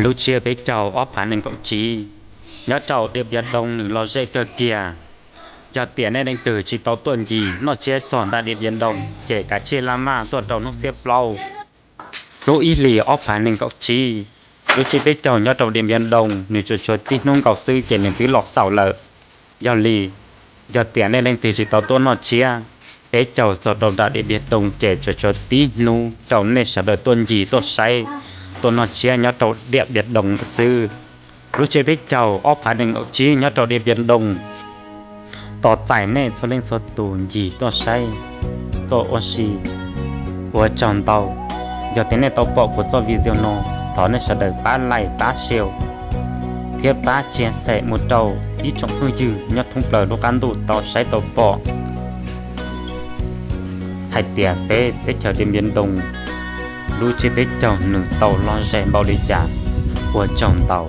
Lub tsiab peb caug ob phav nees nkaum tsib, nyob rau Diam Npias Doo nws lom zem kawg kiag. Yog tias nej leej twg tsis tau tuaj ncig noj tsiab txog nram Diam Npias Doo ces kav tsij laj maj tuaj rau hnub xiab plaub lub ib hlis ob phav nees nkaum tsib. Lub tsiab peb caug nyob rau Diam Npias Doo nws tsuas tshuav tib hnub nkaus xwb ces nws twb los xaus lawm. Yog li, yog tias nej leej twg tsis tau tuaj noj tsiab peb caug txog rau nram Diam Npias Doo ces tsuas tshuav tib hnub rau nej sawv daws tuaj ncig tuaj saib, tuaj noj tsiab nyob rau Diam Npias Doo xwb. Lub tsiab peb caug ob phav nees nkaum tsib nyob rau Diam Npias Doo. Tos txais nej txhua leej txhua tus ncig tuaj saib, tuaj ua si. Ua tsaug ntau. Yog tias nej tau pom kuv txoj video no, thov nej sawv daws pab like, pab share thiab pab share mus rau ib tsoom phooj ywg nyob thoob plaws lub qab ntuj tau saib tau pom hais tias peb teb chaws Diam Npias Doo lub tsiab peb caug nws tau lom zem npaum li cas. Ua tsaug ntau.